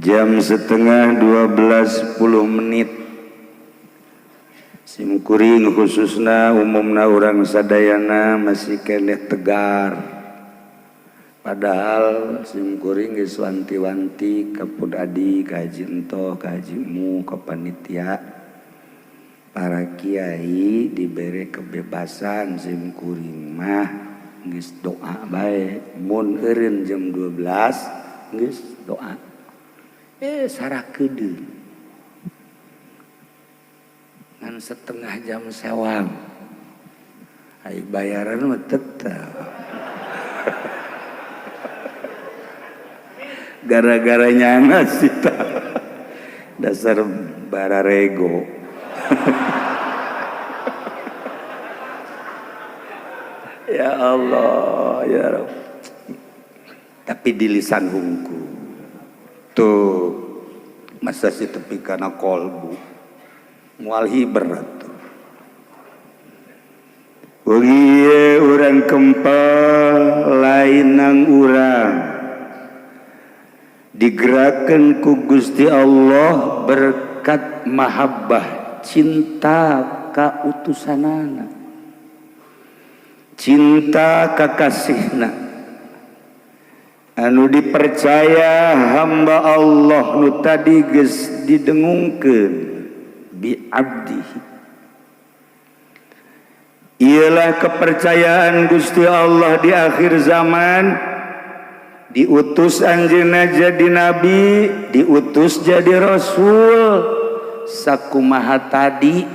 Jam 11.30. Simkuring khususna, umumna urang sadayana masih keneh tegar. Padahal simkuring geus wanti-wanti ka Pun Adi, ka Haji Entoh, ka Haji Mu, ka panitia, para kiai diberi kebebasan. Simkuring mah geus doa bae, mun eureun jam 12 geus doa, sarah kedeung ngan setengah jam sewang. Ai bayaran mah tetep. Gara-gara nyana sih, dasar bararego. Ya Allah, ya Rabb. Tapi di lisan hungku tuh masa sih tepi kana kolbu mual hiber tuh. Wengi urang kempel lain nang urang digerakkan ku Gusti Allah berkat mahabbah, cinta ka utusanana, cinta ka kasihna, anu dipercaya hamba Allah nu tadi geus didengungkeun bi abdihi. Ialah kepercayaan Gusti Allah di akhir zaman, diutus anjeunna jadi nabi, diutus jadi rasul. Sakumaha tadi,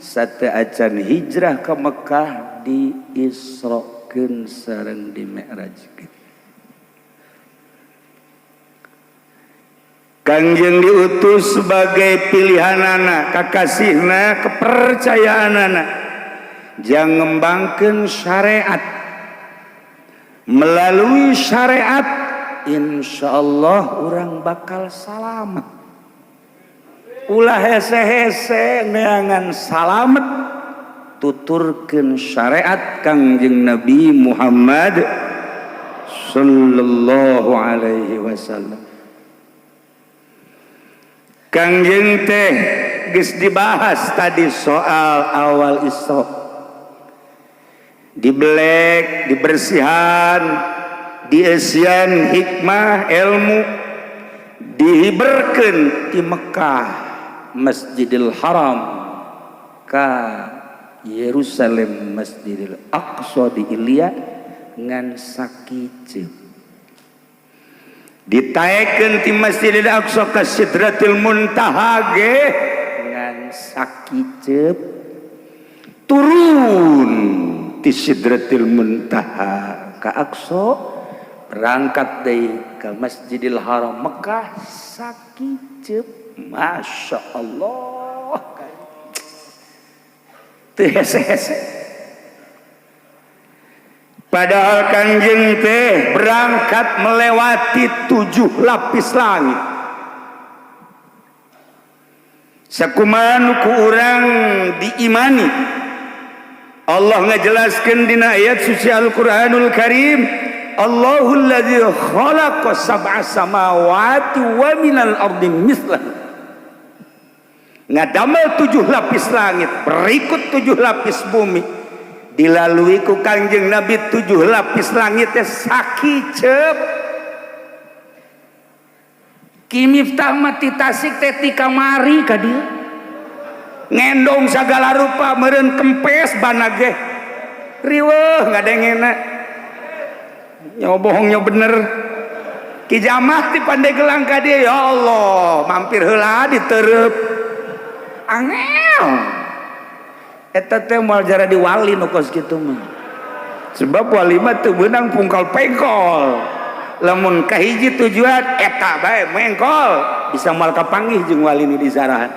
sateuacan hijrah ke Mekah diisrokeun sareng dimi'rajkeun. Kangjeng diutus sebagai pilihanana, kakasihna, kepercayaanana, jang ngembangkeun syariat. Melalui syariat insyaallah orang bakal salamet. Ulah hese-hese neangan salamet, tuturkeun syariat Kangjeng Nabi Muhammad sallallahu alaihi wasallam. Kangjeng teh geus dibahas tadi soal awal Isra, dibelek, dibersihan, diesian hikmah ilmu, dihiberkeun di Mekah Masjidil Haram ka Yerusalem Masjidil Aqsa di Ilya ngan sakiceup, ditaekeun ti Masjidil Aqsa ka Sidratil Muntaha ge ngan sakiceup, turun ti Sidratil Muntaha ka Aqsa, berangkat deui ka Masjidil Haram Mekah sakiceup. Masya Allah, teu hese-hese. Padahal Kangjeng teh berangkat melewati 7 lapis langit. Sakumaha ku urang diimani, Allah ngajelaskeun dina ayat suci Al-Qur'anul Karim, Allahul ladzi khalaqa sab'a samawati wa minal ardi mithlah. Ngadamel 7 lapis langit berikut 7 lapis bumi, dilalui ku Kangjeng Nabi 7 lapis langit teh sakiceup. Ki Miftah mah ti Tasik teh ti kamari ka dieu ngendong sagala rupa, meureun kempes bana ge riweuh ngadengena, nyo bohong nyo bener. Ki Jamah ti Pandeglang ka dieu, ya Allah, mampir heula ditereup angel. Eta teh moal jara di wali nu kos kitu mah, sebab wali mah teu beunang pungkal pengkol. Lamun kahiji tujuan eta bae mengkol, bisa moal kapanggih jeung wali nu disarahan.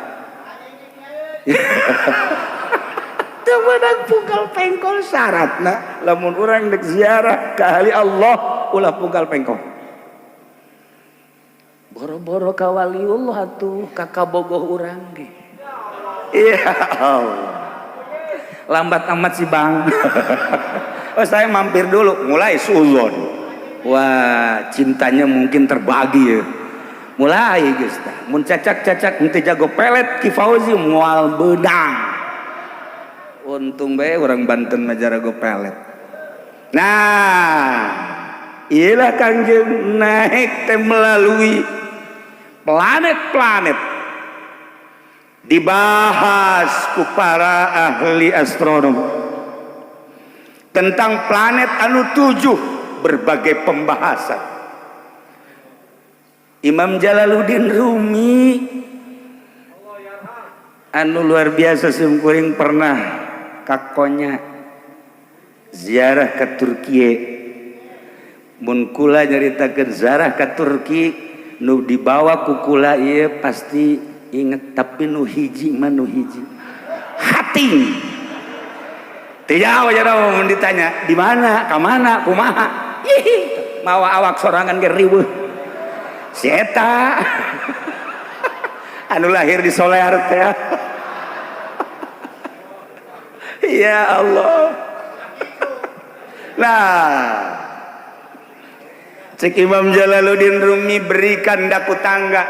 Teu meunang pungkal pengkol. Syaratna lamun urang dek ziarah ka ahli Allah ulah pungkal pengkol. Boro-boro ka waliullah atuh, ka kabogoh urang ge. Ya Allah, lambat amat sih bang. Oh, saya mampir dulu, mulai suzon. Wah, cintanya mungkin terbagi ya. Mulai geus tah. Mun cacak-cacak henteu jago pelet Ki Fauzi moal beunang. Untung bae urang Banten mah jarago pelet. Nah, iyalah Kangjeng naik teh melalui planet-planet. Dibahas ku para ahli astronom tentang planet anu 7, berbagai pembahasan. Imam Jalaluddin Rumi anu luar biasa, simkuring pernah kakonya ziarah ke Turki. Mun kula nyaritakeun ziarah ke Turki nu dibawa ku kula ieu pasti inget, tapi nu hiji mah nu hiji hating teu jauh jauh. Mun ditanya di mana, ka mana, kumaha, ih mawa awak sorangan ge riweuh. Si eta anu lahir di Solear teh. Ya Allah. Nah, cek Imam Jalaluddin Rumi, berikan daku tangga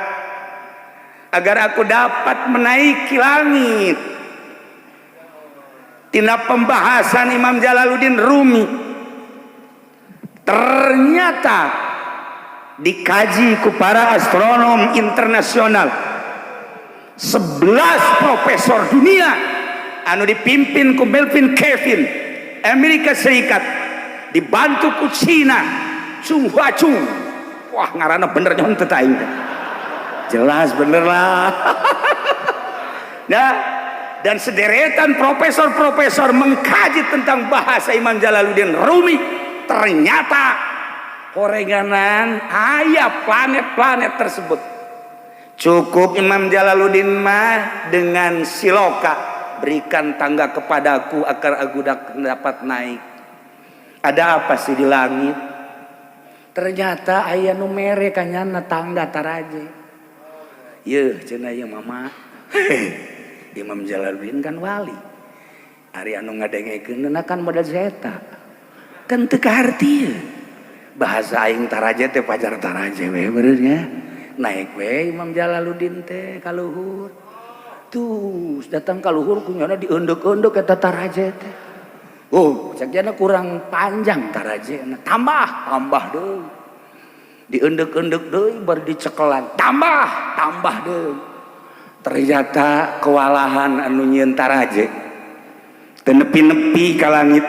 agar aku dapat menaiki langit. Tina pembahasan Imam Jalaluddin Rumi ternyata dikaji ku para astronom internasional, 11 profesor dunia anu dipimpin ku Melvin Kevin Amerika Serikat, dibantu ku Cina Chung Hua Chung. Wah, ngaranna bener nyon teu aing teh. Jelas bener lah. Nah, dan sederetan profesor-profesor mengkaji tentang bahasa Imam Jalaluddin Rumi, ternyata horenganan aya planet-planet tersebut. Cukup Imam Jalaluddin mah dengan siloka, berikan tangga kepadaku agar aku dapat naik. Ada apa sih di langit? Ternyata aya nu mere kanyana tangga taraje. Yeuh cenah ieu mama. Imam Jalaluddin kan wali. Ari anu ngadengekeun kan modal zeta. Kan teu kaharti. Bahasa aing taraje teh pajar taraje we beureunya. Naik we Imam Jalaluddin teh ka luhur. Tuh, datang ka luhur kunyana dieundek-eundek eta taraje teh. Oh, cek jana kurang panjang taraje. Tambah, tambah deui. Dieundek-eundek deui bar dicekelan. Tambah, tambah deui. Ternyata kewalahan anu nyieun taraje. Teu nepi-nepi ka langit.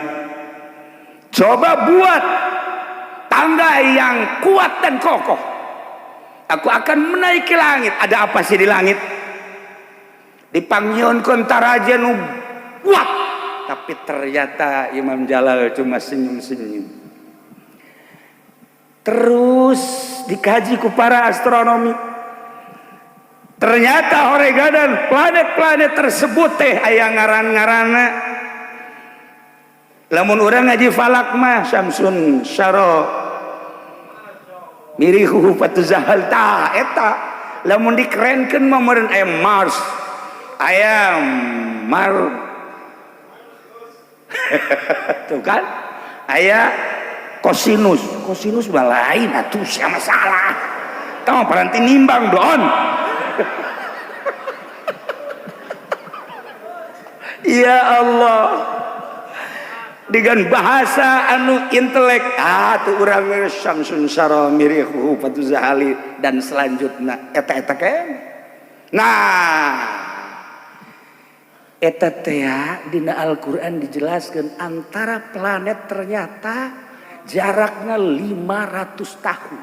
Coba buat tangga yang kuat dan kokoh. Aku akan menaiki langit. Ada apa sih di langit? Dipanggieunkeun taraje nu kuat. Tapi ternyata Imam Jalal cuma senyum-senyum. Terus dikaji ku para astronomi. Ternyata horegadan planet-planet tersebut teh aya ngaran-ngaranna. Lamun urang ngaji falak mah Syamsun Syaro Mirihu Fatuzahal ta eta. Lamun dikerenkeun mah meureun aya Mars, aya Mar tuh kan, aya kosinus, kosinus mah lain atuh, siapa salah. Tong paranti nimbang blon. Ya Allah, dengan bahasa anu intelek tuh urang Syamsun Syara Mirihu Fatuzahali dan selanjutnya eta-eta ke. Nah, eta teh dina Al-Qur'an dijelaskan antara planet ternyata jaraknya 500 tahun.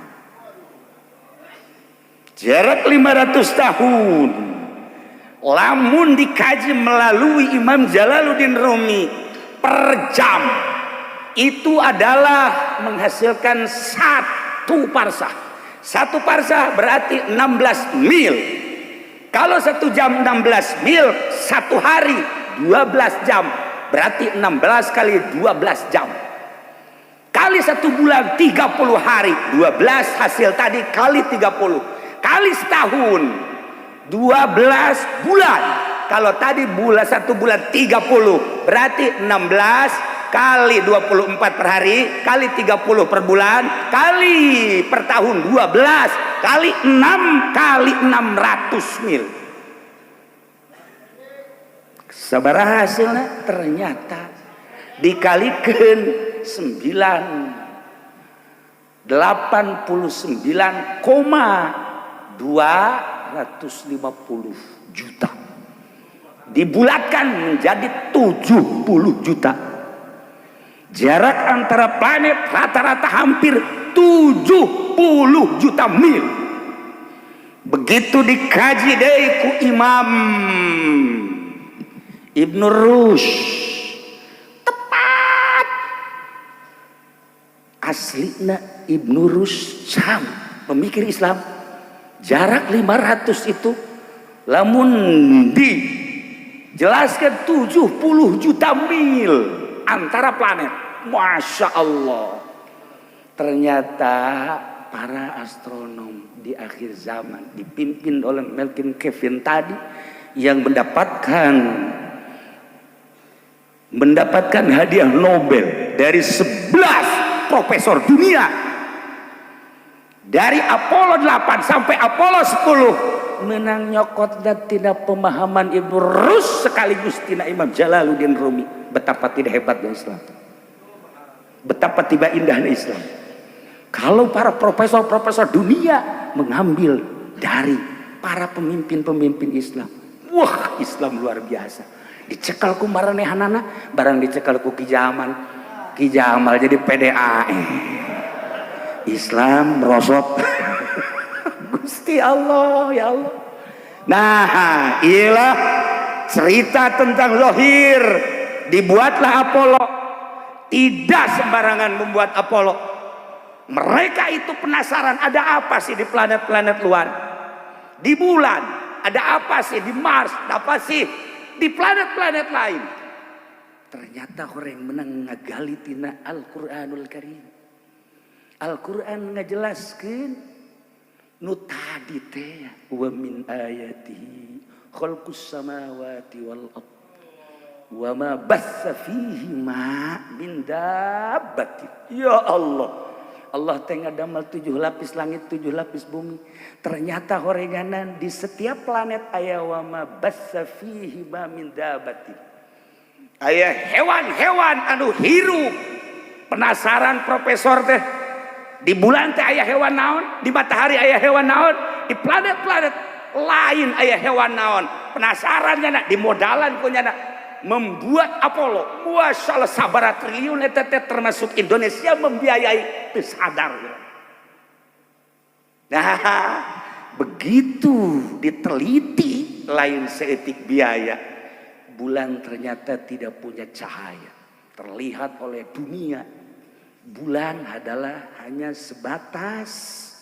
Jarak 500 tahun. Lamun dikaji melalui Imam Jalaluddin Rumi per jam itu adalah menghasilkan 1 parsah. 1 parsah berarti 16 mil. Kalau 1 jam 16 mil, 1 hari 12 jam, berarti 16 kali 12 jam. Kali 1 bulan 30 hari, 12 hasil tadi kali 30. Kali setahun 12 bulan. Kalau tadi bulan 1 bulan 30, berarti 16 Kali 24 per hari, kali 30 per bulan, kali per tahun 12, kali 6 kali 600 mil. Sabaraha hasilnya? Ternyata dikalikan 9 89,250 juta, dibulatkan menjadi 70 juta. Jarak antara planet rata-rata hampir 70 juta mil. Begitu dikaji deui ku Imam Ibnu Rushd, tepat aslina Ibnu Rushd sama pemikir Islam. Jarak 500 itu lamun dijelaskan 70 juta mil antara planet. Masya Allah, ternyata para astronom di akhir zaman dipimpin oleh Melvin Kevin tadi yang mendapatkan mendapatkan hadiah Nobel dari 11 profesor dunia, dari Apollo 8 sampai Apollo 10, menang nyokot dan tidak pemahaman Ibnu Rus sekaligus tina Imam Jalaluddin Rumi. Betapa tidak hebatnya Islam, betapa tiba indahnya Islam, kalau para profesor-profesor dunia mengambil dari para pemimpin-pemimpin Islam. Wah, Islam luar biasa. Dicekal ku maranehanana, barang dicekal ku Ki Jamal, Ki Jamal jadi PDAE, Islam merosot. Gusti Allah, ya Allah. Nah, iyalah cerita tentang lohir. Dibuatlah Apollo. Tidak sembarangan membuat Apollo. Mereka itu penasaran, ada apa sih di planet-planet luar, di bulan, ada apa sih di Mars, apa sih di planet-planet lain. Ternyata orang menang ngagali tina Al-Quranul Karim. Al-Quran ngajelaskeun nu tadi teh, wa min ayatihi khalqus samawati wal ard wa ma batsa fihima min dabbatin. Ya Allah, Allah teh ngadamel tujuh lapis langit, tujuh lapis bumi. Ternyata horenganan di setiap planet aya wa ma batsa fihima min dabbatin, aya hewan-hewan anu hirup. Penasaran profesor teh, di bulan teh aya hewan naon, di matahari aya hewan naon, di planet-planet lain aya hewan naon. Penasaran nya, dimodalan ku nyana membuat Apollo. Wah, salah sabara triliun eta teh, termasuk Indonesia membiayai, teu sadar. Nah, begitu diteliti, lain saeutik biaya. Bulan ternyata tidak punya cahaya terlihat oleh dunia. Bulan adalah hanya sebatas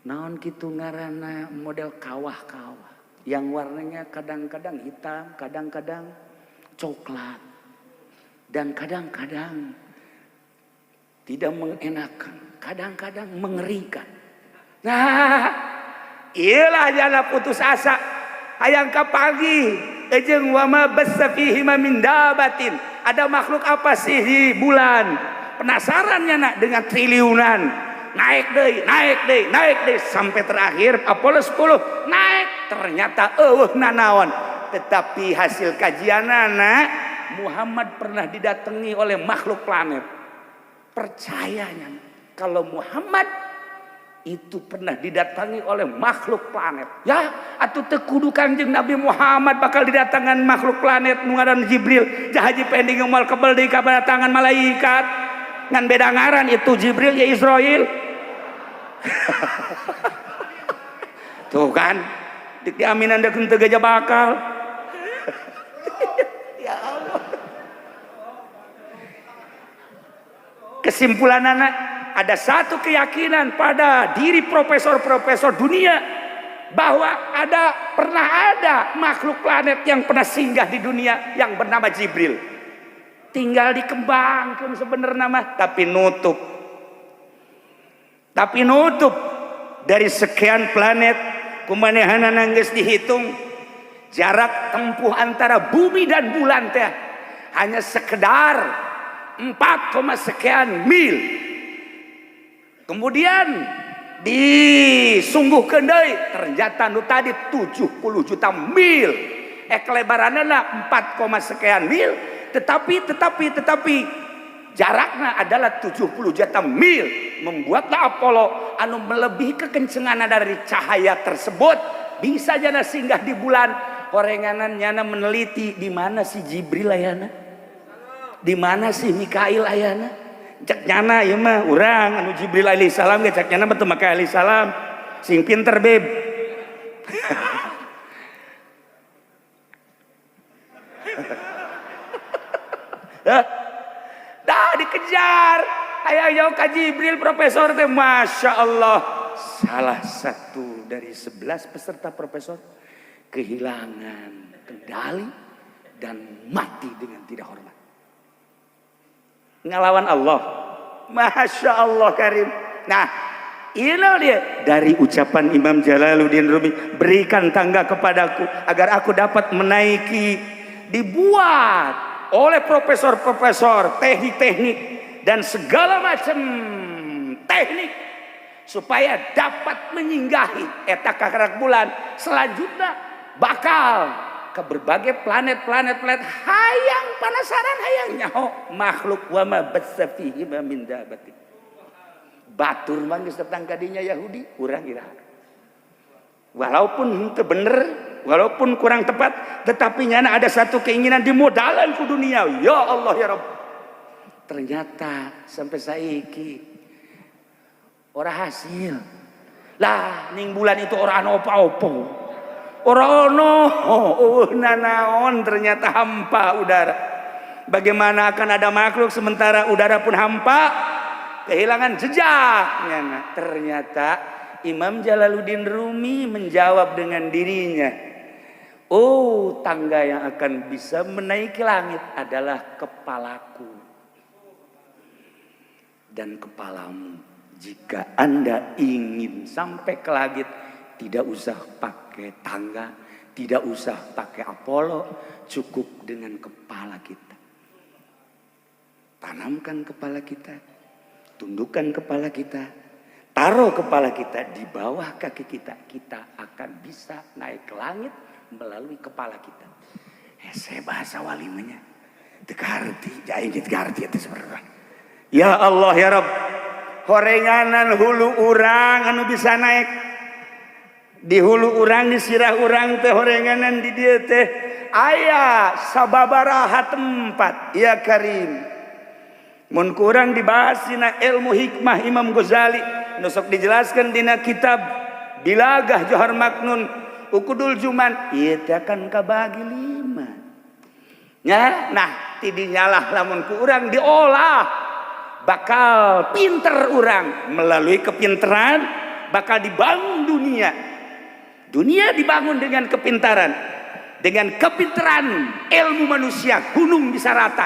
naon kitu ngaranna, model kawah-kawah yang warnanya kadang-kadang hitam, kadang-kadang coklat, dan kadang-kadang tidak mengenakan, kadang-kadang mengerikan. Nah, iyalah jana putus asa. Hayang kapanggih jeung wama bassa fihi min dabatin. Ada makhluk apa sih di bulan? Penasaran nak dengan triliunan. Naik deh, naik deh, naik deh, sampai terakhir Apollo 10 naik, ternyata euweuh nanaon. Tetapi hasil kajian anak Muhammad pernah didatangi oleh makhluk planet. Percayanya kalau Muhammad itu pernah didatangi oleh makhluk planet. Ya, atuh teu kudu Kanjeng Nabi Muhammad bakal didatangan makhluk planet nu ngaran Jibril. Haji pending moal kebel deui kadatangan malaikat. Ngan beda ngaran, itu Jibril ya Israel. Tuh kan, dik diaminan dek henteu gajah bakal. Ya Allah. Kesimpulan anak, ada satu keyakinan pada diri profesor-profesor dunia bahwa ada, pernah ada makhluk planet yang pernah singgah di dunia yang bernama Jibril. Tinggal dikembangkan sebenarnya mah, tapi nutup. Tapi nutup dari sekian planet kumanehanana geus dihitung jarak tempuh antara bumi dan bulan teh Hanya sekedar 4, sekian mil. Kemudian disungguhkeun deui, ternyata nu tadi 70 juta mil. Kelebaranna 4, sekian mil, tetapi tetapi tetapi jaraknya adalah 70 juta mil. Membuatlah Apollo anu melebihi kekencengan dari cahaya tersebut bisa jana singgah di bulan. Horenganan nyana meneliti di mana si Jibril ayana, di mana si Mikail ayana. Cek nyana ieu mah urang anu Jibril alaihi salam ge, cek nyana mah teu make alaihi salam. Sing pinter, beb. Hah? Dah dikejar. Hayang jauh ka Jibril profesor teh, Masya Allah. Salah satu dari 11 peserta profesor kehilangan kendali dan mati dengan tidak hormat. Ngelawan Allah. Masya Allah Karim. Nah, ini dia dari ucapan Imam Jalaluddin Rumi, berikan tangga kepadaku agar aku dapat menaiki. Dibuat oleh profesor-profesor teknik-teknik dan segala macam teknik supaya dapat menyinggahi eta kakarak bulan. Selanjutnya bakal ke berbagai planet-planet planet, hayang penasaran, hayang nyaho makhluk wa ma batsa fihi min dabati. Batur mah geus datang ka dinya Yahudi, urang iraha. Walaupun henteu bener, walaupun kurang tepat, tetapi nyana ada satu keinginan dimodalan ku dunia. Ya Allah ya Rabb. Ternyata sampai saiki ora hasil. Lah ning bulan itu ora ana apa-apa. Ora ono, oh, nanaon, ternyata hampa udara. Bagaimana akan ada makhluk sementara udara pun hampa, kehilangan jejak. Nyana. Ternyata Imam Jalaluddin Rumi menjawab dengan dirinya. Oh, tangga yang akan bisa menaiki langit adalah kepalaku dan kepalamu. Jika Anda ingin sampai ke langit, tidak usah pakai tangga, tidak usah pakai Apollo, cukup dengan kepala kita. Tanamkan kepala kita, tundukkan kepala kita, taruh kepala kita di bawah kaki kita, kita akan bisa naik ke langit melalui kepala kita. Hese bahasa walimanya. Teu kaharti, aing teu kaharti eta sebenarnya. Ya Allah ya Rabb. Horenganan hulu urang anu bisa naik. Di hulu urang, di sirah urang teh, horenganan di dieu teh aya sababaraha tempat, ya Karim. Mun kurang dibahas dina ilmu hikmah Imam Ghazali, nu sok dijelaskan dina kitab Bilagah Johar Maknun Ukudul Juman, ieu teh akan kabagi lima. Ya, nah tidinyalah lamun ku urang diolah bakal pinter urang, melalui kepintaran bakal dibangun dunia. Dunia dibangun dengan kepintaran. Dengan kepintaran ilmu manusia gunung bisa rata.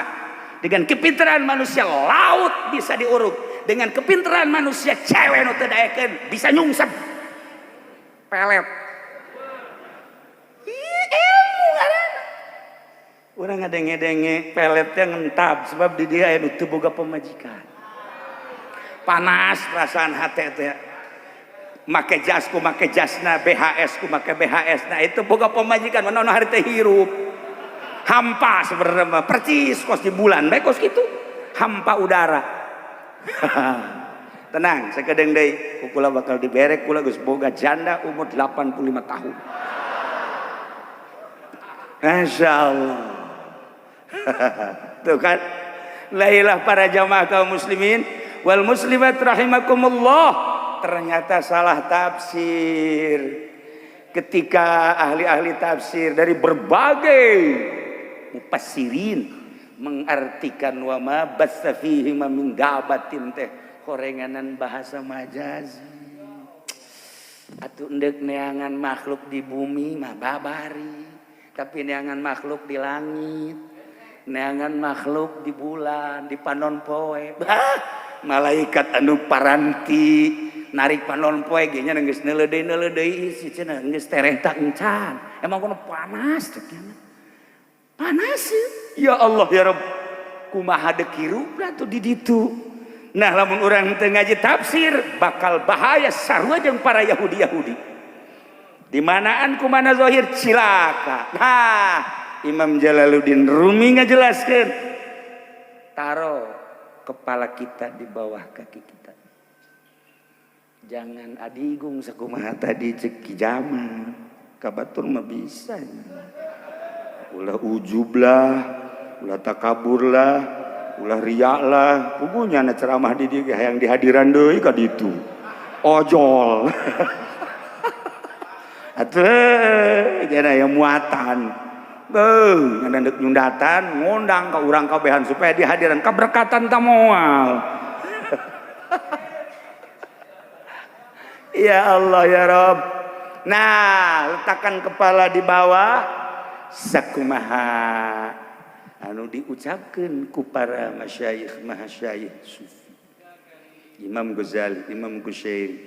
Dengan kepintaran manusia laut bisa diuruk. Dengan kepintaran manusia cewek nu teu daekeun bisa nyungsep. Pelet. Ih, ilmu ngaranna. Urang ngadenge-denge peletnya ngentab sebab di dia aya nu teu boga pamajikan. Panas perasaan hati teh. Make jas ku make jasna, BHS ku make BHS. Nah itu boga pamajikan mana hari teh hirup. Hampa sebenarnya mah, percis kos di bulan bae kos kitu. Hampa udara. Tenang, sakedeung deui ku kula bakal diberek, kula geus boga janda umur 85 tahun. Masya Allah. Tuh kan. Lailah para jamaah kaum muslimin wal muslimat rahimakumullah. Ternyata salah tafsir. Ketika ahli-ahli tafsir dari berbagai mufassirin mengartikan wa ma batsa fihi min dabatin teh horenganan bahasa majazi. Atuh endek neangan makhluk di bumi mah babari, tapi neangan makhluk di langit, neangan makhluk di bulan, di panon poe. Bah, malaikat anu paranti narik panon poe ge nya geus neuleudeuy-neuleudeuy isi cenah geus tereh tak encan. Emang kono panas cek nya. Panas. Ya Allah ya Rabb. Kumaha deuk hirupna tuh di ditu. Nah lamun urang teu ngaji tafsir bakal bahaya sarua jeung para Yahudi-Yahudi. Di manaan kumana zahir cilaka. Nah, Imam Jalaluddin Rumi ngajelaskeun, taruh kepala kita di bawah kaki kita. Jangan adigung sakumaha tadi cek Ki Jamal. Ka batur mah bisa. Ulah ujub lah, ulah takabur lah, ulah riya lah. Pugunya na ceramah di dieu hayang dihadiran deui ka ditu. Ojol. Atuh jadi aya muatan. Beuh, nyanda deuk nyundatan ngundang ka urang kabehan supaya dihadiran kaberkatan ta moal. Ya Allah ya Rabb. Nah, letakkan kepala di bawah sakumaha anu diucapkeun ku para masyayikh mahasyayikh sufi. Imam Ghazali, Imam Qushairi,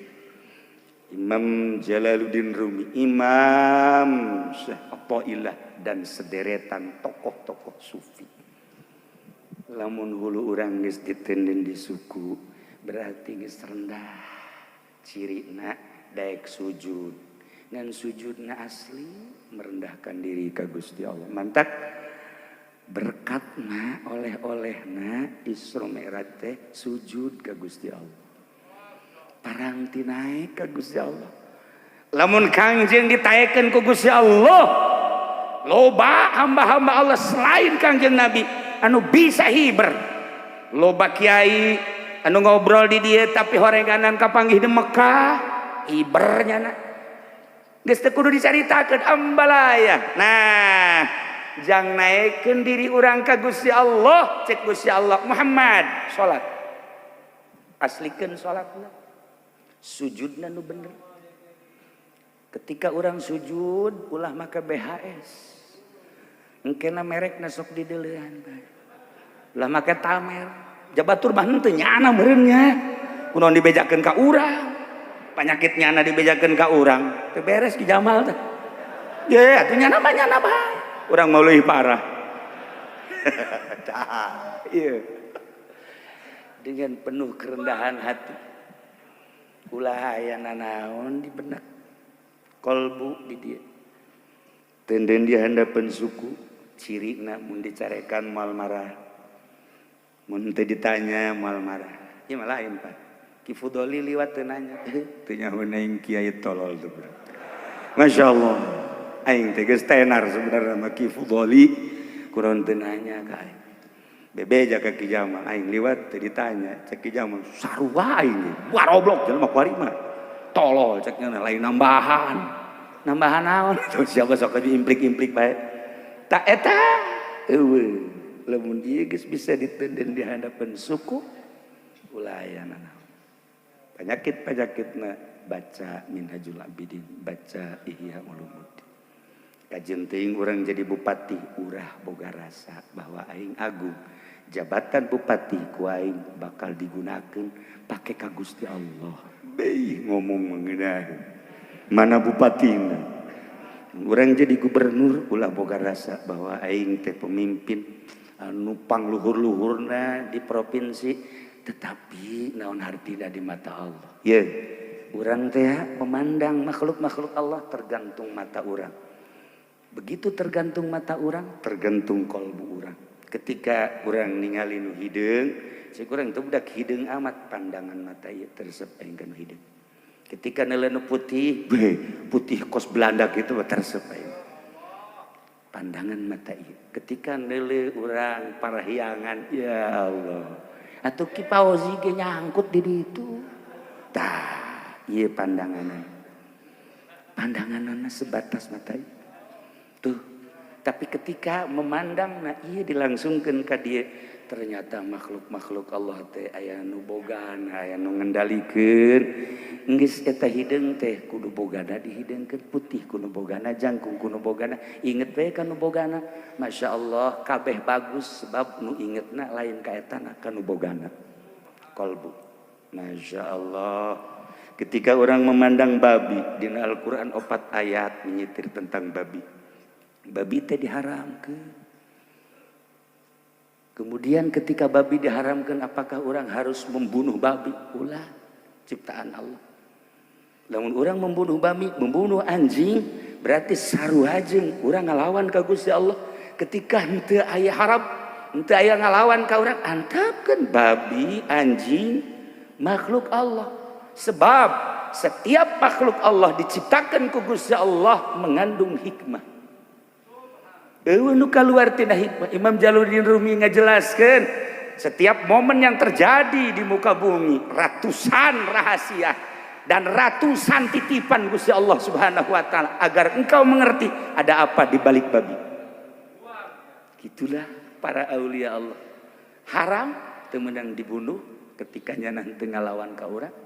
Imam Jalaluddin Rumi, Imam Syekh Athaillah dan sederetan tokoh-tokoh sufi. Lamun hulu urang geus ditenden di suku, berarti geus rendah. Cirina daek sujud. Ngan sujudna asli merendahkan diri ka Gusti Allah. Mantak berkatna oleh-olehna Isra Mi'raj teh sujud ka Gusti Allah. Parangti naik ka Gusti Allah. Lamun Kangjeng ditaekeun ku Gusti Allah, loba hamba-hamba Allah selain Kangjeng Nabi anu bisa hiber. Loba kiai anu ngobrol di dieu tapi horenganan kapanggih di Mekah, hiber nyana. Geus teu kudu dicaritakeun ambalaya. Nah, jang naekkeun diri urang ka Gusti Allah, cek Gusti Allah, Muhammad salat. Aslikeun salatna. Sujudna nu bener. Ketika orang sujud ulah maka BHS. Engkena merekna sok dideulean bae. Ulah make tamer. Jabatur mah henteu nyana meureun nya. Kunaon dibejakeun ka urang. Penyakit nyana dibejakeun ka urang. Teu beres Ki Jamal teh. Ye, atuh nyana mah nyana bae. Urang mah leuwih parah. Tah, ieu. Dengan penuh kerendahan hati. Ulah aya nanaon di benak kolbu di dia. Tenden di handapeun suku, cirina mun dicarekan moal marah. Mun teu ditanya moal marah. Ieu mah lain, Pak. Ki Fudoli liwat teu nanya. Teu nyaho aing kiai tolol tuh, bro. Masya Allah. Aing teh geus tenar sebenarnya mah Ki Fudoli kurang teu nanya ka aing. Bebeja ka Ki Jamal, aing liwat teu ditanya, cek Ki Jamal sarua aing baroblok jelema kuari mah. Tolol cek nya lain nambahan. Nambahan naon? Tuh siapa sok diimplik-implik bae. Tak eta eueuh. Lamun ieu geus bisa ditenden di hadapan suku ulah aya nanaon. Penyakit-penyakitna baca Minhajul Abidin, baca Ihya Ulumuddin. Kajeun teuing urang jadi bupati, urah boga rasa bahwa aing agung. Jabatan bupati ku aing bakal digunakeun pake ka Gusti Allah. Beuh ngomong mengenai mana bupatina. Urang jadi gubernur ulah boga rasa bahwa aing teh pemimpin anu pangluhur-luhurna di provinsi, tetapi naon hartina di mata Allah. Ye, urang teh memandang makhluk-makhluk Allah tergantung mata urang. Begitu tergantung mata urang, tergantung kolbu urang. Ketika urang ningali nu hideung, cek urang teh budak hideung amat pandangan mata ieu teresep aing ka nu hideung. Ketika neuleuh nu putih, beuh, putih kos Belanda kitu mah teresep aing. Pandangan mata ieu. Ketika neuleuh urang parahyangan, ya Allah. Atuh Ki Fauzi ge nyangkut di ditu. Tah, ieu pandanganna. Pandanganna sebatas mata ieu. Tuh, tapi ketika memandang nah ieu dilangsungkeun ka dieu, ternyata makhluk-makhluk Allah teh aya nu bogana, aya nu ngendalikeun. Geus eta hideung teh kudu bogana dihideungkeun, putih kudu bogana, jangkung kudu bogana, inget we ka nu bogana. Masya Allah kabeh bagus sebab nu ingetna lain ka etana ka nu bogana. Kolbu. Masya Allah. Ketika orang memandang babi dina Al-Qur'an 4 ayat menyitir tentang babi. Babi teh diharamkeun. Kemudian ketika babi diharamkan, apakah orang harus membunuh babi? Ulah, ciptaan Allah. Lamun orang membunuh babi, membunuh anjing, berarti sarua jeung urang ngalawan ka Gusti Allah. Ketika henteu aya haram, henteu aya ngalawan ka urang, antapkeun babi, anjing, makhluk Allah. Sebab setiap makhluk Allah diciptakan ku Gusti Allah mengandung hikmah. Euweuh nu kaluar tina hikmah. Imam Jalaluddin Rumi ngajelaskeun setiap momen yang terjadi di muka bumi ratusan rahasia dan ratusan titipan Gusti Allah Subhanahu wa taala agar engkau mengerti ada apa di balik babi. Gitulah para aulia Allah. Haram teu meunang dibunuh ketika nyana teu ngalawan ka urang.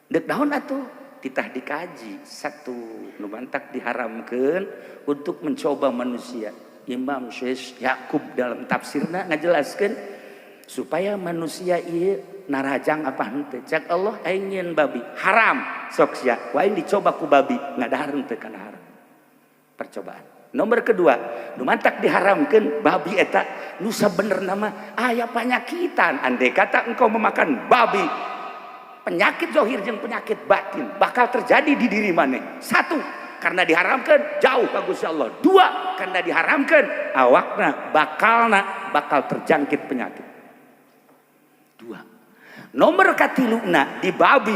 Dek naon atuh? Titah dikaji. Satu, nu mantak diharamkeun untuk mencoba manusia. Imam Syekh Yakub dalam tafsirna ngajelaskeun supaya manusia ieu narajang apa henteu. Cek Allah, aing nyieun babi haram, sok sia ku aing dicoba ku babi, ngadahar henteu kana haram. Percobaan nomor kedua, nu mantak diharamkeun babi eta nu sabenerna mah aya panyakitan. Andai kata engkau memakan babi, penyakit zohir jeung penyakit batin bakal terjadi di diri maneh. Satu, karena diharamkan jauh ka Gusti Allah. Dua, karena diharamkan awakna bakalna bakal terjangkit penyakit. Dua. Nomor katiluna, di babi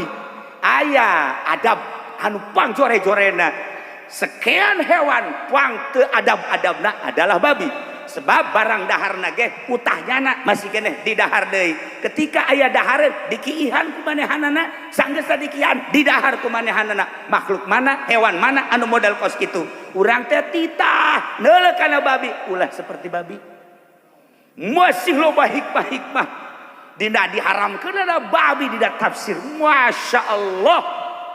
aya adab anu pangjore-jorena. Sekian hewan pang teu adab-adabna adalah babi. Sebab barang daharna ge utahnyana masih keneh di dahar deui. Ketika aya dahareun, dikiihan ku manehanana, sanggeus dikiihan, di dahar ku manehanana. Makhluk mana, hewan mana anu modal kos kitu? Urang teh titah neuleuh kana babi, ulah seperti babi. Masih loba hikmah-hikmah dina diharamkeun ada babi dina tafsir. Masya Allah,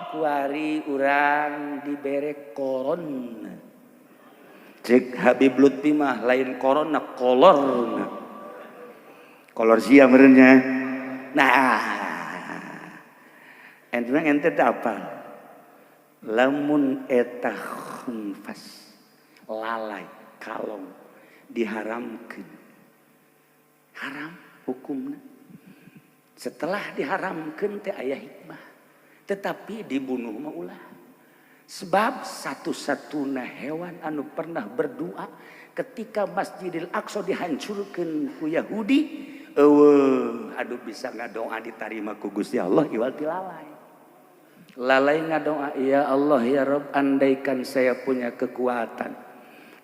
kuari urang dibere corona. Cek Habib Lutfi mah lain corona, kolorna. Kolor sia meureunnya. Nah, ente ente teh apa? Lamun eta khunfas, lalai, kalong diharamkeun, haram hukumna. Setelah diharamkeun teh aya hikmah, tetapi dibunuh mah ulah. Sebab satu-satunya hewan anu pernah berdoa ketika Masjidil Aqsa dihancurkan ku Yahudi, euweuh aduh bisa ngadoa ditarima ku Gusti Allah iwal ti lalai. Lalai ngadoa, "Ya Allah, ya Rob, andaikan saya punya kekuatan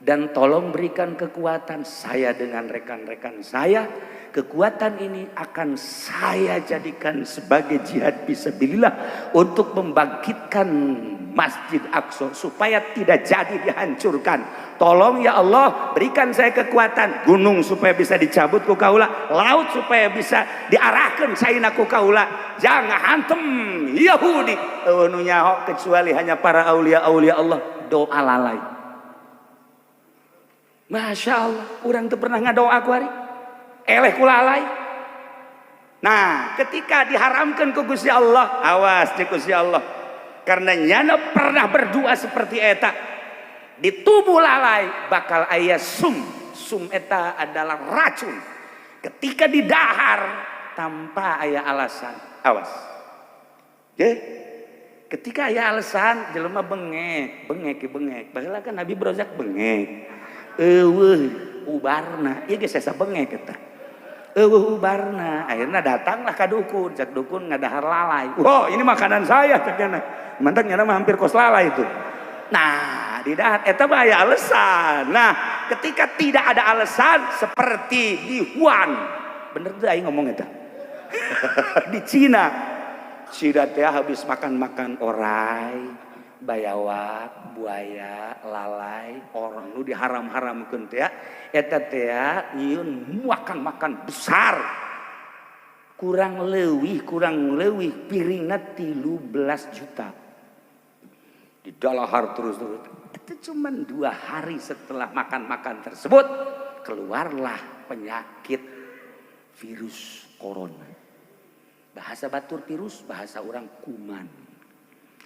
dan tolong berikan kekuatan saya dengan rekan-rekan saya, kekuatan ini akan saya jadikan sebagai jihad fisabilillah untuk membangkitkan Masjid Aqsa supaya tidak jadi dihancurkan. Tolong ya Allah, berikan saya kekuatan, gunung supaya bisa dicabut ku kaula, laut supaya bisa diarahkan caina ku kaula, jangan hantem Yahudi." Euweuh nu nyaho kecuali hanya para aulia-aulia Allah, doa lalai. Masya Allah, urang teu pernah ngadoa kuari. Eleh ku lalai. Nah, ketika diharamkan ku Gusti Allah, awas cek Gusti Allah. Karena nyana pernah berdoa seperti eta. Di tubuh lalai bakal aya sum. Sum eta adalah racun. Ketika didahar tanpa aya alasan, awas. Oke? Ketika aya alasan, jelema bengek, bengek, bengek. Baheula kan Nabi Brozak bengek. Euweuh ubarna, ieu geus asa bengek eta. Euweuh ubarna, akhirnya datanglah ka dukun, cek dukun ngadahar lalai. "Wah, ini makanan saya," cek nyana. Mantak nyana mah hampir kos lalai itu. Nah, di dahar eta mah aya alasan. Nah, ketika tidak ada alasan seperti di Wuhan, bener tuh aing ngomong eta. Di Cina, Cina teh habis makan-makan orai, bayawak, buaya, lalai, orang nu diharam-haramkeun teh eta teh nyieun makan-makan besar. Kurang leuwih piringna 13 juta. Di dalahar terus-terus. Itu cuma 2 hari setelah makan-makan tersebut keluarlah penyakit virus corona. Bahasa batur virus, bahasa orang kuman.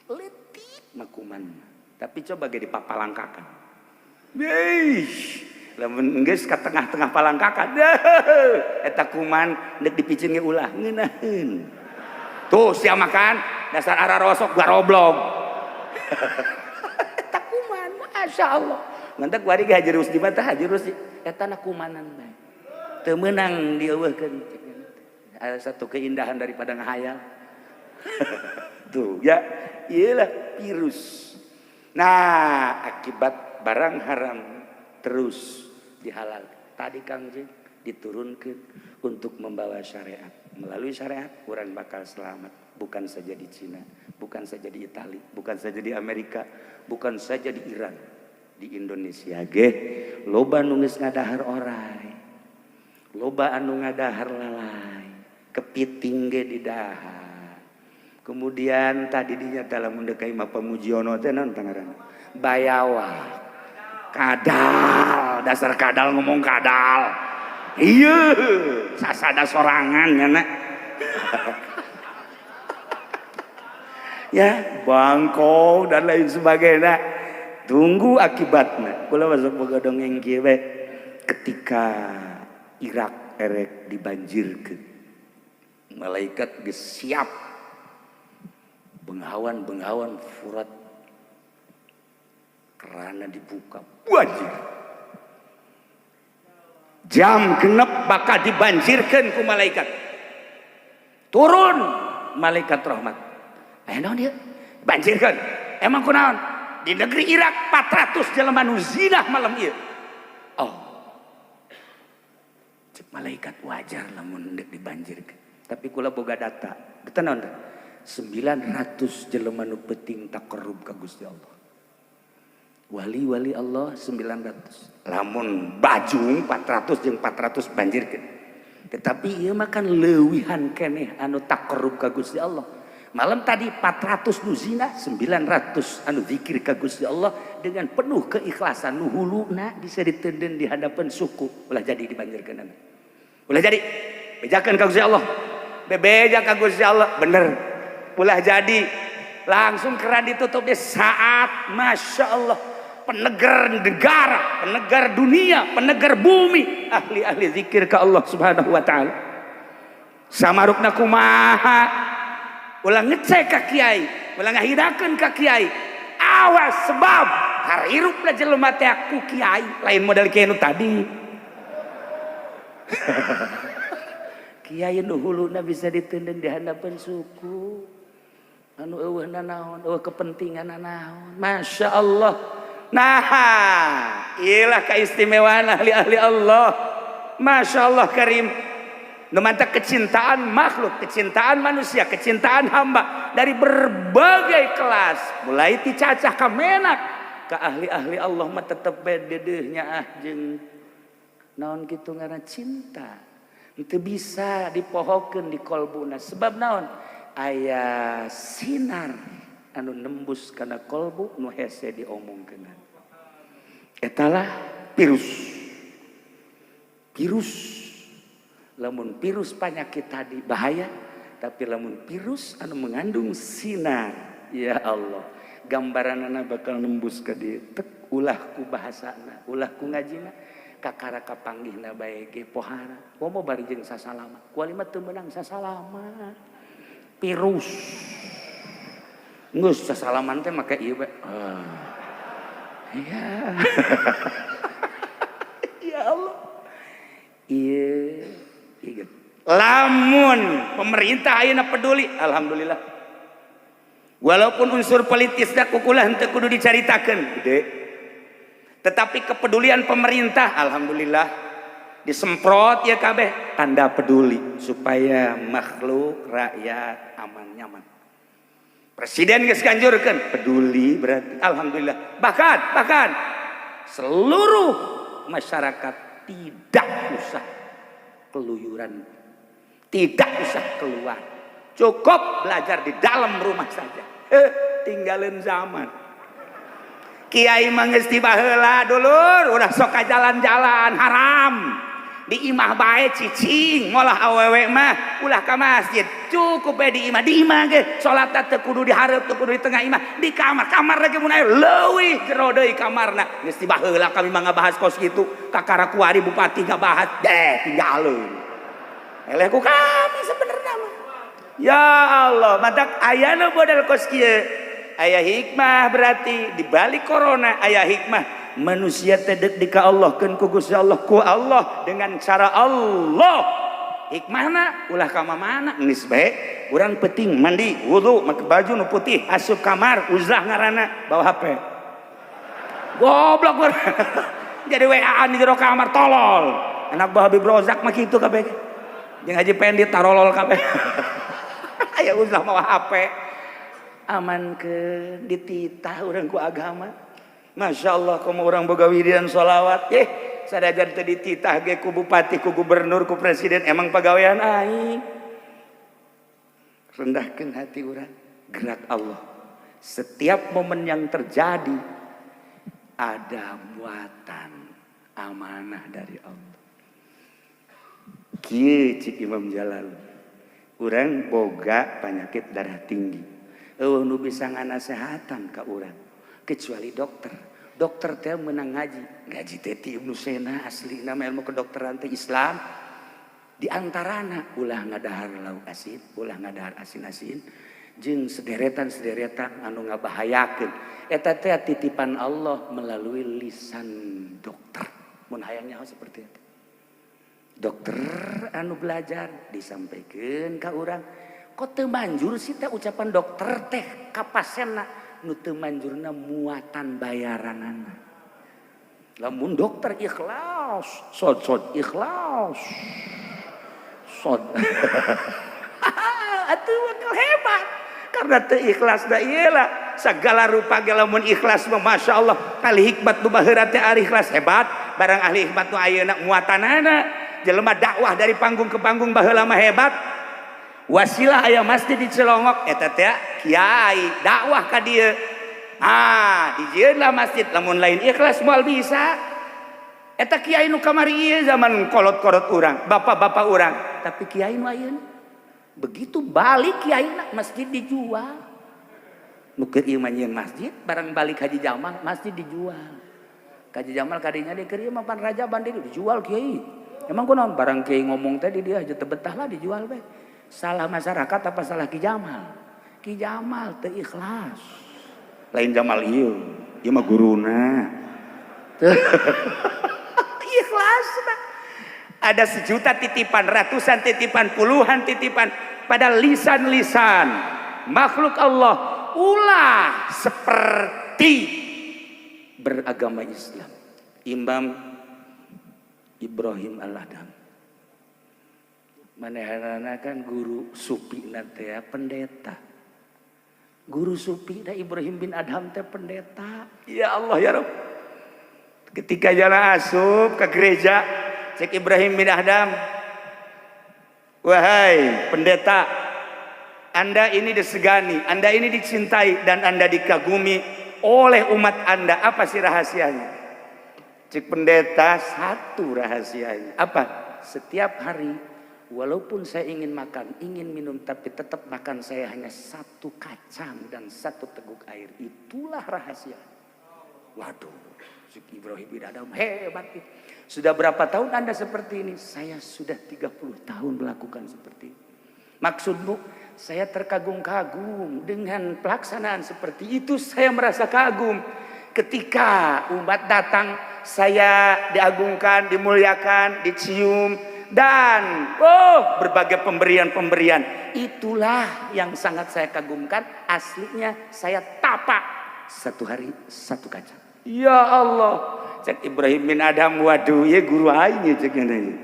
Letik mah kuman. Tapi coba ge dipapalangkakan. Yeih, Lamun geus ka tengah-tengah palangkakan, eta kuman deuk dipicen ge ulah ngeunaheun. Tuh sia makan dasar arah rosok garoblog. Eta kuman, Masya Allah. Ngantek kuari ge Haji Rusdi mah tah Haji Rusdi eta na kumanan bae. Teu meunang dieuweuhkeun. Ada satu keindahan daripada ngahayal. Tuh ya, iyalah virus. Nah, akibat barang haram terus dihalal. Tadi Kang Jeng diturunkan untuk membawa syariat. Melalui syariat orang bakal selamat. Bukan saja di Cina, bukan saja di Itali, bukan saja di Amerika, bukan saja di Iran, di Indonesia ge loba nu geus ngadahar orai. Loba anu ngadahar lalai, kepiting ge didahar. Kemudian tadi dinyata lamun deuk ka imah Pamujiono teh naon tangaranna? Bayawak. Kadal, dasar kadal ngomong kadal. Iya, sasada sorangan ya nak. Ya, bangkong dan lain sebagainya. Tunggu akibatnya. Kula masuk boga dongeng kieu we. Ketika Irak erek dibanjirkeun, malaikat geus siap bengawan-bengawan Furat kerana dibuka banjir. Jam 6 bakal dibanjirkan ku malaikat. Turun malaikat rahmat. Naon dia? Banjirkan. Emang kunaon? Di negeri Irak 400 jelema nu zinah malam ieu. Oh. Cek malaikat wajar lamun deuk dibanjirkeun. Tapi kula boga data. Data naon teh? 900 jelema nu penting taqarrub ka Gusti Allah. Wali-wali Allah 900. Lamun bajung 400 jeung 400 banjirkeun. Tetapi ieu mah kan leuwihan keneh anu taqarrub ka Gusti Allah. Malam tadi 400 nu zina, 900 anu zikir ka Gusti Allah dengan penuh keikhlasan nu huluna bisa ditenden di hadapan suku. Ulah jadi dibanjirkeun. Ulah jadi bejakeun ka Gusti Allah. Bebeja ka Gusti Allah, bener. Ulah jadi langsung keran ditutup di saat Masya Allah penegar negara, penegar dunia, penegar bumi, ahli-ahli zikir ke Allah Subhanahu wa taala. Samarukna kumaha? Ulah ngecek ka kiai, ulah ngahirakeun ka kiai. Awas sebab harirupna jelema teh ku kiai, lain model kiai nu tadi. Kiai nu huluna bisa ditenden di handapeun suku. Anu eueuhna naon, eueuh kepentinganna naon. Masya Allah. Nah, iyalah keistimewaan ahli-ahli Allah. Masya Allah karim. Nu mantap kecintaan makhluk, kecintaan manusia, kecintaan hamba dari berbagai kelas, mulai ti cacah ka menak ka ahli-ahli Allah mah tetep bae dedeuhnya ah jeung naon kitu ngaranna cinta. Teu bisa dipohokeun di kolbuna sebab naon? Aya sinar anu nembus kana kolbu nu hese diomongkeun. Etalah virus. Virus. Lamun virus penyakit tadi bahaya, tapi lamun virus anu mengandung sinar, ya Allah, gambaranana bakal nembus ka dieu. Tek ulah ku bahasana, ulah ku ngajina, kakara kapanggihna bae ge pohara. Komo bari jeung sasalama. Kuali mah teu meunang sasalama. Virus. Geus sasalaman teh make ieu bae. Ah. Ya. Ya Allah. Iya. Iya. Lamun pemerintah ayeuna peduli, alhamdulillah. Walaupun unsur politisna kukulah henteu kudu dicaritakeun, gede. Tetapi kepedulian pemerintah, alhamdulillah disemprot ya kabeh tanda peduli supaya makhluk rakyat aman nyaman. Presiden geus ganjurkeun peduli berarti alhamdulillah. Bahkan bahkan seluruh masyarakat tidak usah keluyuran, tidak usah keluar, cukup belajar di dalam rumah saja. Tinggalin zaman kiai mah geus ti baheula dulur ulah sok ka jalan-jalan haram di imah bae cicing molah awewe mah ulah ka masjid. Cukup bae di imah, di imah ge salat teh kudu di hareup, teu kudu di tengah imah, di kamar. Kamar lagi mun aya leuwih jero deui kamarna. Geus tibaheula kami mah ngabahas kos kitu, kakara kuari bupati ngabahas, deh tinggalkeun. Eleh ku kami sebenarnya mah. Ya Allah, matak aya nu model kos kieu. Aya hikmah berarti di balik corona aya hikmah. Manusia teh deuk di ka Allah keun ku Gusti Allah, ku Allah dengan cara Allah. Hikmahna ulah ka mana geus bae urang penting mandi wudu make baju nu putih asup kamar uzlah ngaranna bawa HP. Goblok urang. Jadi WA-an di jero kamar tolol. Anak buah Habib Rozak mah kitu kabeh. Jeung Haji Pendi tarolol kabeh. Aya uzlah mawa HP. Aman ke dititah urang ku agama. Masya Allah komo urang boga wiridan sholawat. Sadajan teu dititah ge ku bupati, ku gubernur, ku presiden, emang pagawean aing. Rendahkeun hati urang, gerak Allah. Setiap momen yang terjadi ada muatan amanah dari Allah. Kieu cik Imam Jalal. Urang boga penyakit darah tinggi. Eueuh nu bisa nganasehatan ka urang kecuali dokter. Dokter teh menang ngaji. Ngaji teh ti Ibnu Sina asli nama ilmu kedokteran teh Islam. Di antarana ulah ngadahar lauk asin, ulah ngadahar asin-asin, jeung sederetan-sederetan anu ngabahayakeun. Eta teh titipan Allah melalui lisan dokter. Mun hayang nyaho seperti itu. Dokter anu belajar disampaikan ka urang, kok teu manjur sih teh ucapan dokter teh ka pasienna? Nu teu manjurna muatan bayaranana. Lamun dokter ikhlas, sod-sod ikhlas. Sod. Atuh bakal hebat. Karena teu ikhlas da ieu lah segala rupa ge lamun ikhlas mah Masya Allah. Ahli hikmat nu baheula teh ahli ikhlas hebat, barang ahli hikmat nu ayeuna muatanana. Jelema dakwah dari panggung ke panggung baheula mah hebat. Wasilah aya masjid di Cilongok eta teh kiai dakwah ka dieu. Ah, dijieunlah masjid lamun lain ikhlas moal bisa. Eta kiai nu kamari ieu zaman kolot-kolot urang, bapak-bapak urang, tapi kiai nu ayeuna begitu balik kiai na masjid dijual. Nu keur ieu mah nyieun masjid, barang balik Haji Jamal masjid dijual. Haji Jamal kadinya di keur ieu mah pan rajaban dijual kiai. Emang kunaon barang kiai ngomong tadi dia aja teu betah lah dijual bae. Salah masyarakat apa salah Ki Jamal? Ki Jamal teu ikhlas. Lain Jamal ieu, ieu mah guruna. Ikhlas nah. Ada sejuta titipan, ratusan titipan, puluhan titipan pada lisan-lisan makhluk Allah ulah seperti beragama Islam. Imam Ibrahim Al-Adham. Manehanana kan guru supi teh pendeta. Guru supi da Ibrahim bin Adham teh pendeta. Ya Allah ya Rabb. Ketika jalan asup ke gereja, cek Ibrahim bin Adham, wahai pendeta, Anda ini disegani, Anda ini dicintai dan Anda dikagumi oleh umat Anda. Apa sih rahasianya? Cek pendeta, satu rahasianya. Apa? Setiap hari walaupun saya ingin makan, ingin minum, tapi tetap makan saya hanya satu kacang dan satu teguk air. Itulah rahasia. Waduh, cek Ibrahim bin Adham hebat. Sudah berapa tahun Anda seperti ini? Saya sudah 30 tahun melakukan seperti ini. Maksudmu, saya terkagum-kagum dengan pelaksanaan seperti itu. Saya merasa kagum. Ketika umat datang, saya diagungkan, dimuliakan, dicium, dan oh berbagai pemberian-pemberian. Itulah yang sangat saya kagumkan. Aslinya saya tapa satu hari satu kacang. Ya Allah, cek Ibrahim bin Adham, waduh ya guru aing ya cek ini.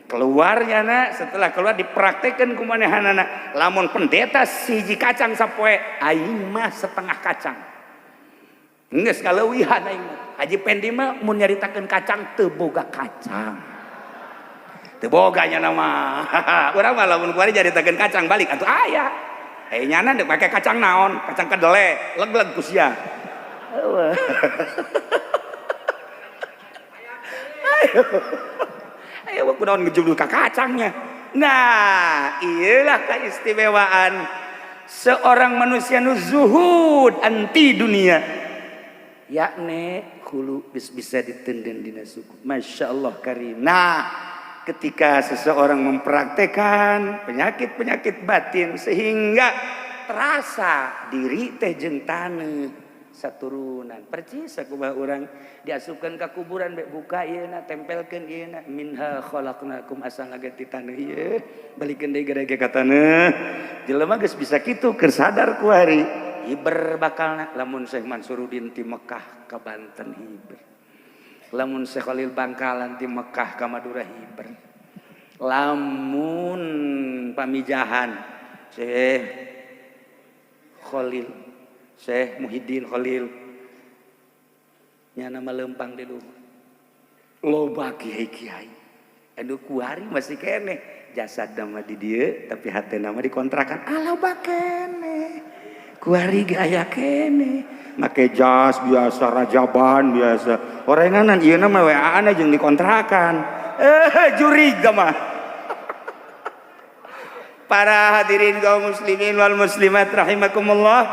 Keluarnya nak, setelah keluar dipraktekkan ku manehanana. Lamun pendeta siji kacang sapoe, aing mah setengah kacang. Geus kaleuwihan aing mah. Haji Pendi mah mun nyaritakeun kacang teu boga kacang. Teu boga nya nama. Urang mah lamun kuari nyaritakeun kacang balik atuh aya. Eh nyana deuk make kacang naon? Kacang kedele, leg-leg ku sia. Ayo. Ayo kunaon ngejulur ka kacangnya. Nah, iyalah keistimewaan seorang manusia nu zuhud anti dunia, yakni hulu bisa ditenden dina suku. Masya Allah karim. Nah, ketika seseorang mempraktekan penyakit-penyakit batin sehingga terasa diri teh jeung taneuh saturunan percis, sakumaha urang diasupkeun ka kuburan bek buka ieu na, tempelkeun ieu na, minha khalaqnakum, asalna ge ti taneuh ieu, balikeun deui gede ka taneuh. Jelema geus bisa kitu keur sadar kuari hiber bakalna. Lamun Syekh Mansuruddin ti Mekah ka Banten hiber, lamun Syekh Khalil Bangkalan ti Mekah ka Madura hiber, lamun pamijahan Syekh Khalil, Syekh Muhyiddin Khalil nya nama lempang di luhur, loba kiai-kiai anu kuari masih keneh jasad nama di dieu tapi hati nama dikontrakan, loba keneh kuari ge aya keneh make jas biasa, rajaban biasa, orenganan ieu mah WA-an jeung dikontrakan, jurig mah. Para hadirin kaum muslimin wal muslimat rahimakumullah,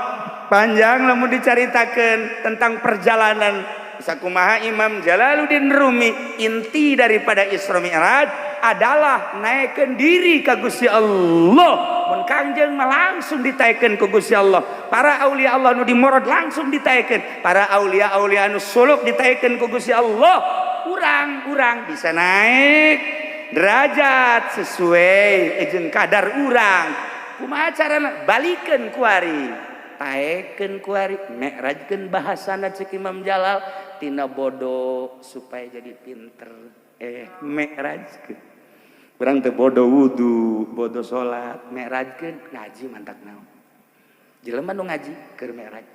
panjang lamun dicaritakeun tentang perjalanan sakumaha Imam Jalaluddin Rumi. Inti daripada Isra Mi'raj adalah naikkan diri ka Gusti Allah. Mun Kangjeng mah langsung ditaikeun ku Gusti Allah, para aulia Allah nu dimorod langsung ditaikeun, para aulia aulia nu suluk ditaikeun ku Gusti Allah. Urang-urang bisa naik derajat sesuai jeung kadar urang. Kumaha carana? Balikeun kuari, taekeun kuari, mi'rajkeun. Bahasana cek Imam Jalal tina bodoh supaya jadi pinter, mi'rajkeun. Urang teh bodoh wudu, bodoh salat, mi'rajkeun ngaji. Mantak naon jelema nu ngaji keur mi'raj,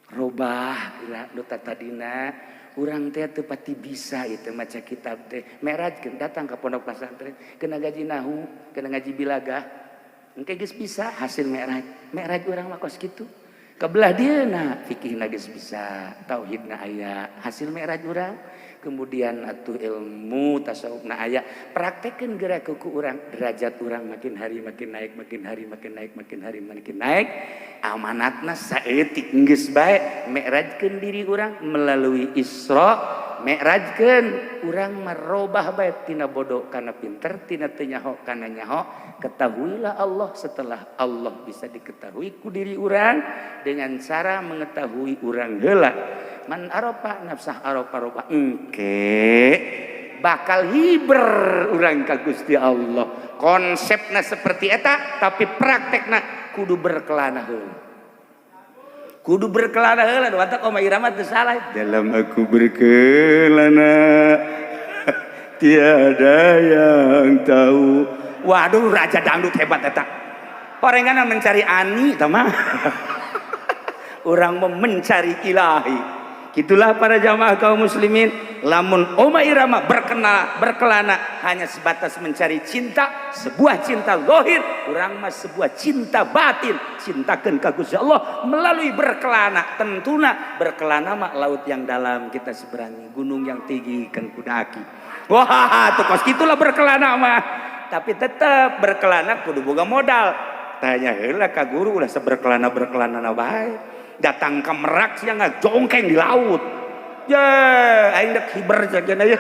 robah geura nu tadina urang teh teu pati bisa itu maca kitab teh, mi'rajkeun datang ke pondok pesantren, kena ngaji nahu, kena ngaji bilagah, engke geus bisa. Hasil mi'raj, mi'raj urang mah kos kitu. Kebelah dia na fikihna geus bisa, tauhidna aya, hasil mi'raj urang. Kemudian atuh ilmu tasawufna aya, praktekeun geura ku urang, derajat urang makin hari makin naik, makin hari makin naik, makin hari makin naik. Amanatna saeutik geus bae. Mi'rajkeun diri urang melalui Isra Mi'rajkeun, urang merubah bae tina bodoh kana pinter, tina teu nyaho kana nyaho. Ketahuilah Allah. Setelah Allah bisa diketahui ku diri urang dengan cara mengetahui urang heula, man arafa nafsah arafa roba, engke bakal hiber urang ka Gusti Allah. Konsepna seperti eta, tapi praktekna kudu berkelana heula, kudu berkelana heula. Mantap, Oma Irama teu salah dalam aku berkelana tiada yang tahu. Waduh, raja dangdut hebat eta. Orengan mencari ani tama, urang mencari ilahi. Gitulah para jamaah kaum muslimin. Lamun Oma Irama berkelana hanya sebatas mencari cinta, sebuah cinta zahir, urang mah sebuah cinta batin, cintakeun ka Gusti Allah melalui berkelana. Tentuna berkelana mah laut yang dalam kita seberangi, gunung yang tinggi kan kudaki. Wah, tuh kos gitulah berkelana mah. Tapi tetap berkelana kudu boga modal. Tanya heula ka guru, ulah seberkelana berkelana bae. Datang ke Merak sia ngajongkeng di laut ya, aing dek hiber cenah ya,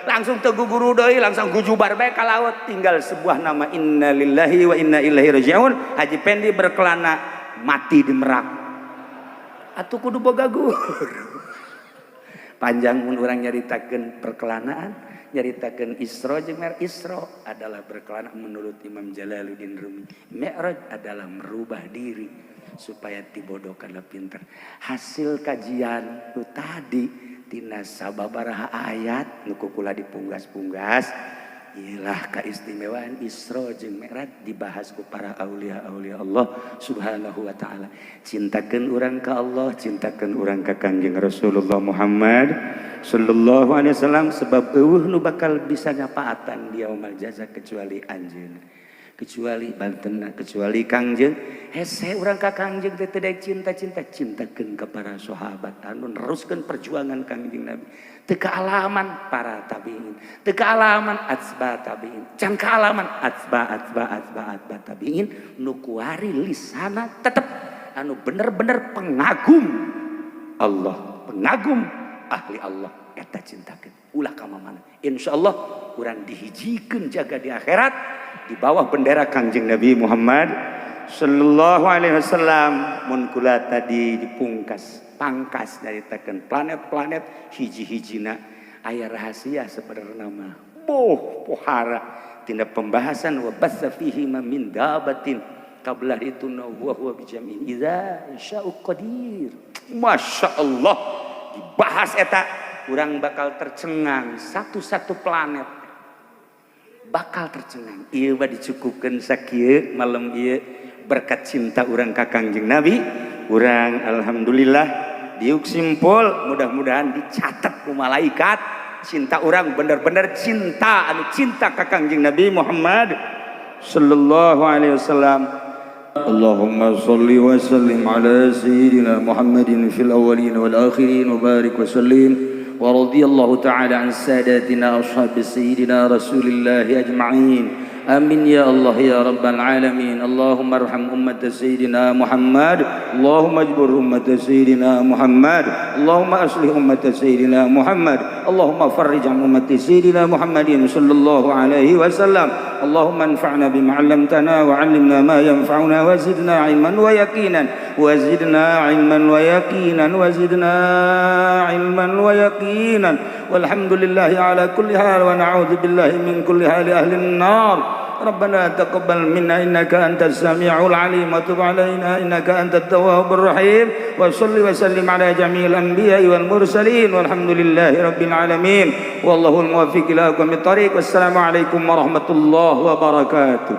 langsung teu guru deui, langsung gujubar bae ka laut, tinggal sebuah nama, innalillahi wa inna ilaihi rajiun. Haji Pendi berkelana mati di Merak. Atuh kudu boga guru. Panjang mun urang nyaritakeun perkelanaan, nyaritakeun Isra jeung Mi'raj. Isra adalah berkelana menurut Imam Jalaluddin Rumi, Mi'raj adalah merubah diri supaya tibodoh kana pinter. Hasil kajian nu tadi tina sababaraha ayat nu kukula dipunggas-punggas ialah keistimewaan Isra jeung Mi'raj dibahas ku para aulia-aulia Allah Subhanahu wa taala. Cintakeun urang ka Allah, cintakeun urang ka Kangjeng Rasulullah Muhammad sallallahu alaihi wasallam, sebab euweuh nu bakal bisa nyapaatan di yaumul jaza kecuali anjeun. Kecuali Banten, kecuali Kangjeng. Hese urang ka Kangjeng teh teu cinta-cinta, cintakeun ka para sahabat anu neruskeun perjuangan Kangjeng Nabi. Teu kaalaman para tabiin, teu kaalaman atsba tabiin, can kaalaman atsba atsba atsba atsba tabiin, nu kuari lisana tetep anu bener-bener pengagum Allah, pengagum ahli Allah, eta cintakeun ulah ka mana. Insyaallah urang dihijikeun jaga di akhirat di bawah bendera Kangjeng Nabi Muhammad sallallahu alaihi wasallam. Mun kula tadi dipungkas pangkas nyaritakeun planet-planet, hiji-hijina aya rahasia sebenarnya mah, boh pohara tina pembahasan wa batsa fihi min dabatin kablah itu wa huwa bijam'in idza sya'u qadir. Masya Allah, dibahas eta urang bakal tercengang, satu-satu planet bakal tercengang. Ieu mah dicukupkeun sakieu malam ieu. Berkat cinta urang ka Kangjeng Nabi, urang alhamdulillah diuk simpul. Mudah-mudahan dicatat ku malaikat cinta urang bener-bener cinta anu cinta ka Kangjeng Nabi Muhammad sallallahu alaihi wasallam. اللهم صل وسلم على سيدنا محمد في الأولين والآخرين وبارك وسلم، ورضي الله تعالى عن ساداتنا أصحاب سيدنا رسول الله أجمعين. آمين يا الله يا رب العالمين. اللهم ارحم أمة سيدنا محمد، اللهم اجبر أمة سيدنا محمد، اللهم أصلح أمة سيدنا محمد، اللهم فرج عن أمة سيدنا محمد صلى الله عليه وسلم. اللهم انفعنا بما علمتنا وعلمنا ما ينفعنا وزدنا علما ويقينا، وزدنا علما ويقينا، وزدنا علما ويقينا. والحمد لله على كل حال، ونعوذ بالله من كل حال أهل النار. ربنا تقبل منا إنك أنت السميع العليم، وتب علينا إنك أنت التواب الرحيم، وصل وسلم على جميع الأنبياء والمرسلين، والحمد لله رب العالمين، والله الموفق إلى أقوم الطريق. والسلام عليكم ورحمة الله وبركاته.